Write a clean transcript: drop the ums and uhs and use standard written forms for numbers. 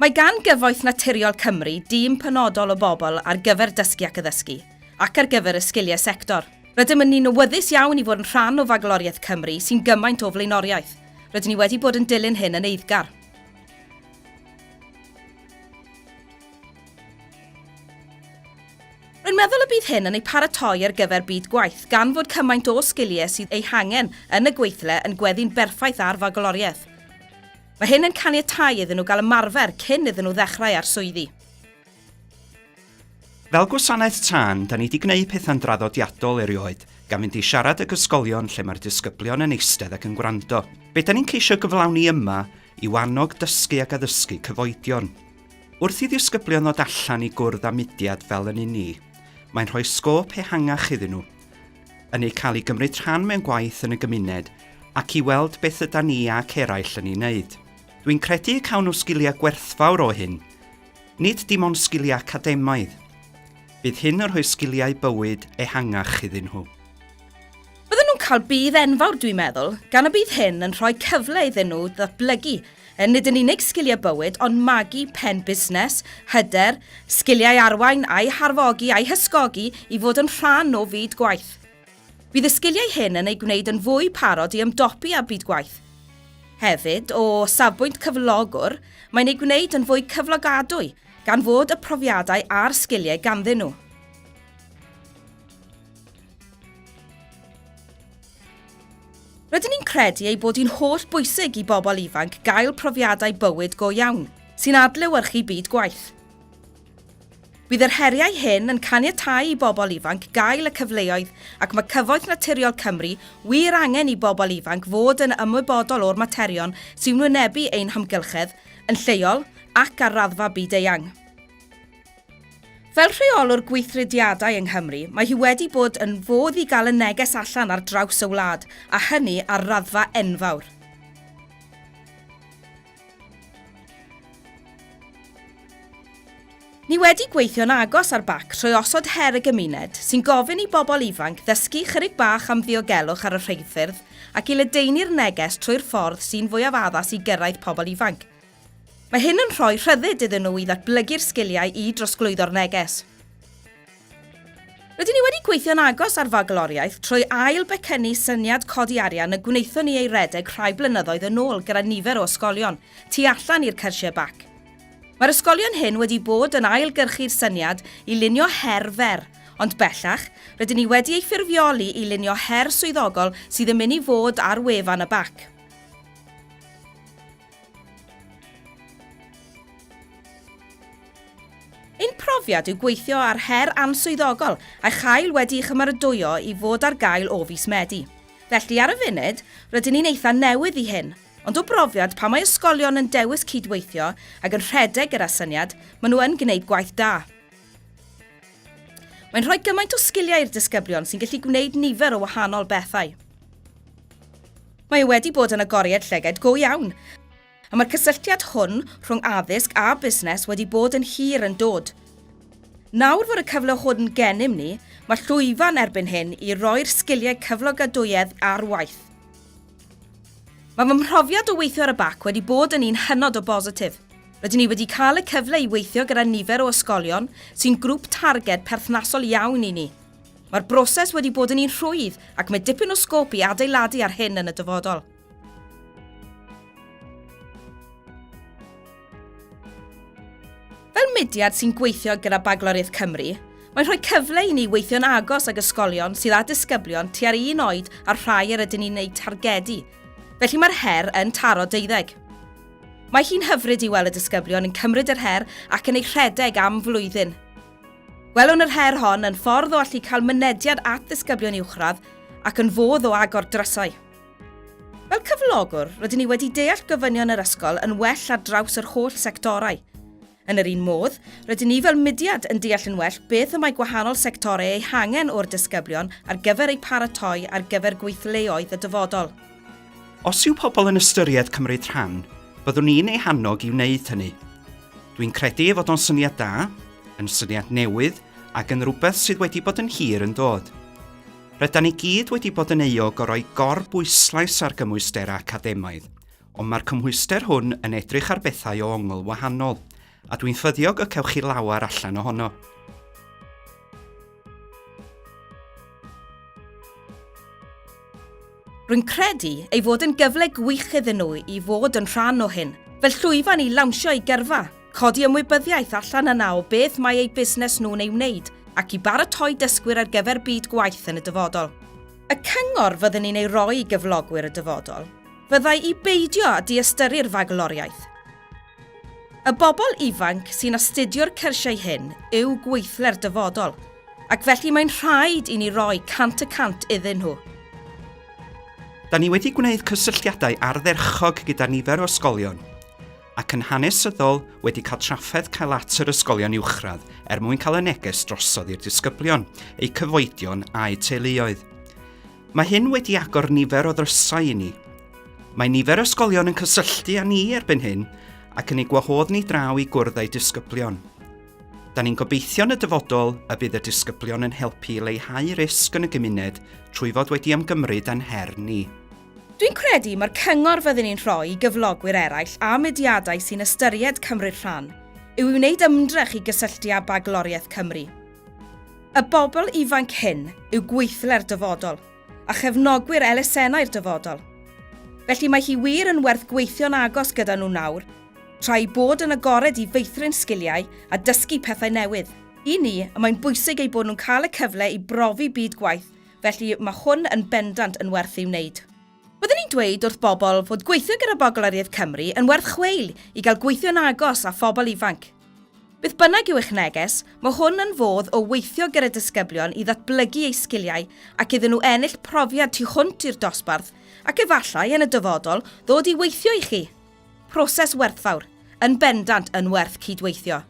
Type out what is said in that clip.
Mae gan Gyfoeth Naturiol Cymru dîm penodol o bobl ar gyfer dysgu ac addysgu, ac ar gyfer y sgiliau sector. Rydym yn ni'n awyddus iawn i fod yn rhan o Fagloriaeth Cymru sy'n gymaint o flaenoriaeth. Rydyn ni wedi bod yn dilyn hyn yn eiddgar. Rwy'n meddwl y bydd hyn yn eu paratoi ar gyfer byd gwaith gan fod cymaint o sgiliau sydd eu hangen yn y gweithle yn gweddu'n berffaith â'r fagloriaeth. Mae hyn yn caniatáu iddyn nhw gael ymarfer cyn iddyn nhw ddechrau ar swyddi. Fel gwasanaeth tân, da ni 'di gwneud pethau'n draddodiadol erioed, gan fynd i siarad ag ysgolion lle mae'r disgyblion yn eistedd ac yn gwrando. Be da ni'n ceisio gyflawni yma yw annog dysgu ac addysgu cyfoedion. Wrth i ddisgyblion ddod allan i gwrdd â mudiad fel yn un ni, mae'n rhoi sgôp ehangach iddyn nhw, yn eu cael i gymryd rhan mewn gwaith yn y gymuned ac i weld beth yda ni ac eraill yn ei wneud. Dwi'n credu y cawn nhw sgiliau gwerthfawr o hyn, nid dim ond sgiliau academaidd. Bydd hyn yn rhoi sgiliau bywyd ehangach iddyn nhw. Bydden nhw'n cael budd enfawr dwi'n meddwl, gan y bydd hyn yn rhoi cyfle iddyn nhw ddatblygu nid yn unig sgiliau bywyd ond magu pen busnes, hyder, sgiliau arwain a'u harfogi a'u hysgogi i fod yn rhan o fyd gwaith. Bydd y sgiliau hyn yn eu gwneud yn fwy parod i ymdopi â byd gwaith. Hefyd, o safbwynt cyflogwr, mae'n eu gwneud yn fwy cyflogadwy gan fod y profiadau a'r sgiliau ganddyn nhw. Rydyn ni'n credu ei bod hi'n holl bwysig i bobl ifanc gael profiadau bywyd go iawn, sy'n adlewyrchu byd gwaith. Bydd yr heriau hyn yn caniatáu i bobl ifanc gael y cyfleoedd ac mae Cyfoeth Naturiol Cymru wir angen i bobl ifanc fod yn ymwybodol o'r materion sy'n wynebu ein hamgylchedd, yn lleol ac ar raddfa byd-eang. Fel rheolwr gweithrediadau yng Nghymru, mae hi wedi bod yn fodd i gael y neges allan ar draws y wlad, a hynny ar raddfa enfawr. Ni wedi gweithio'n agos ar bac trwy osod her y gymuned, sy'n gofyn i bobl ifanc ddysgu chydig bach am ddiogelwch ar y rheilffyrdd ac i ledaenu'r neges trwy'r ffordd sy'n fwyaf addas i gyrraedd pobl ifanc. Mae hyn yn rhoi rhyddid iddyn nhw i ddatblygu'r sgiliau i drosglwyddo'r neges. Rydyn ni wedi gweithio'n agos ar Fagloriaeth trwy ail becynnu syniad codi arian y gwnaethon ni ei redeg rhai blynyddoedd yn ôl gyda nifer o ysgolion, tu allan i'r cyrsiau bac. Mae'r ysgolion hyn wedi bod yn ailgyrchu'r syniad i lunio her fer, ond bellach, rydyn ni wedi ei ffurfioli i lunio her swyddogol sydd yn mynd i fod ar wefan y bac. Ein profiad yw gweithio ar her answyddogol a'i chael wedi'i chymeradwyo i fod ar gael o fis Medi. Felly, ar y funud, rydyn ni'n eitha newydd i hyn, ond o brofiad, pan mae ysgolion yn dewis cydweithio ac yn rhedeg gyda syniad, maen nhw yn gwneud gwaith da. Mae'n rhoi gymaint o sgiliau i'r disgyblion sy'n gallu gwneud nifer o wahanol bethau. Mae e wedi bod yn agoriad llygaid go iawn, a mae'r cysylltiad hwn rhwng addysg a busnes wedi bod yn hir yn dod. Nawr fod y cyfle hwn gennym ni, mae llwyfan erbyn hyn i roi'r sgiliau cyflogadwyedd ar waith. Mae fy mhrofiad o weithio ar y bac wedi bod yn un hynod o bositif. Rydyn ni wedi cael y cyfle i weithio gyda nifer o ysgolion sy'n grŵp targed perthnasol iawn i ni. Mae'r broses wedi bod yn un rhwydd ac mae dipyn o sgôp i adeiladu ar hyn yn y dyfodol. Fel mudiad sy'n gweithio gyda Bagloriaeth Cymru, mae'n rhoi cyfle i ni weithio'n agos ag ysgolion sydd â disgyblion tua'r un oed â'r rhai yr ydyn ni'n eu targedu, felly mae'r her yn taro deuddeg. Mae hi'n hyfryd i weld y disgyblion yn cymryd yr her ac yn ei rhedeg am flwyddyn. Gwelwn yr her hon yn ffordd o allu cael mynediad at ddisgyblion uwchradd ac yn fodd o agor drysau. Fel cyflogwr, rydyn ni wedi deall gofynion yr ysgol yn well ar draws yr holl sectorau. Yn yr un modd, rydyn ni fel mudiad yn deall yn well beth y mae gwahanol sectorau eu hangen o'r disgyblion ar gyfer eu paratoi ar gyfer gweithleoedd y dyfodol. Os yw pobl yn ystyried cymryd rhan, byddwn i'n eu hannog i wneud hynny. Dwi'n credu ei fod o'n syniad da, yn syniad newydd ac yn rhywbeth sydd wedi bod yn hir yn dod. Rydan ni gyd wedi bod yn euog o roi gor-bwyslais ar gymwysterau academaidd, ond mae'r cymhwyster hwn yn edrych ar bethau o ongl wahanol. a dwi'n ffyddiog y cewch chi lawer allan ohono. Rwy'n credu ei fod yn gyfle gwych iddyn nhw i fod yn rhan o hyn, fel llwyfan i lawnsio eu gyrfa, codi ymwybyddiaeth allan yna o beth mae eu busnes nhw'n ei wneud, ac i baratoi dysgwyr ar gyfer byd gwaith yn y dyfodol. Y cyngor fyddwn i'n ei roi i gyflogwyr y dyfodol fyddai i beidio â diystyru'r fagloriaeth. Y bobl ifanc sy'n astudio'r cyrsiau hyn yw gweithle'r dyfodol, ac felly mae'n rhaid i ni roi 100% iddyn nhw. Da ni wedi gwneud cysylltiadau ardderchog gyda nifer o ysgolion, ac yn hanesyddol wedi cael trafferth cael at yr ysgolion uwchradd er mwyn cael y neges drosodd i'r disgyblion, eu cyfoedion a'u teuluoedd. Mae hyn wedi agor nifer o ddrysau i ni. Mae nifer o ysgolion yn cysylltu â ni erbyn hyn ac yn ei gwahodd ni draw i gwrdd â'u disgyblion. Da ni'n gobeithio yn y dyfodol y bydd y disgyblion yn helpu i leihau risg yn y gymuned trwy fod wedi ymgymryd â'n her ni. Dwi'n credu mae'r cyngor fyddwn ni'n rhoi i gyflogwyr eraill a mudiadau sy'n ystyried cymryd rhan yw i wneud ymdrech i gysylltu â Bagloriaeth Cymru. Y bobl ifanc hyn yw gweithle'r dyfodol, a chefnogwyr elusennau'r dyfodol. Felly mae hi wir yn werth gweithio'n agos gyda nhw nawr, tra eu bod yn agored i feithrin sgiliau a dysgu pethau newydd. I ni, mae'n bwysig eu bod nhw'n cael y cyfle i brofi byd gwaith, felly mae hwn yn bendant yn werth ei wneud. Byddwn i'n dweud wrth bobl fod gweithio gyda Bagloriaeth Cymru yn werth chweil i gael gweithio'n agos â phobl ifanc. Beth bynnag yw eich neges, mae hwn yn fodd o weithio gyda disgyblion i ddatblygu eu sgiliau ac iddyn nhw ennill profiad tu hwnt i'r dosbarth ac efallai, yn y dyfodol, ddod i weithio i chi. Proses werthfawr, yn bendant yn werth cydweithio.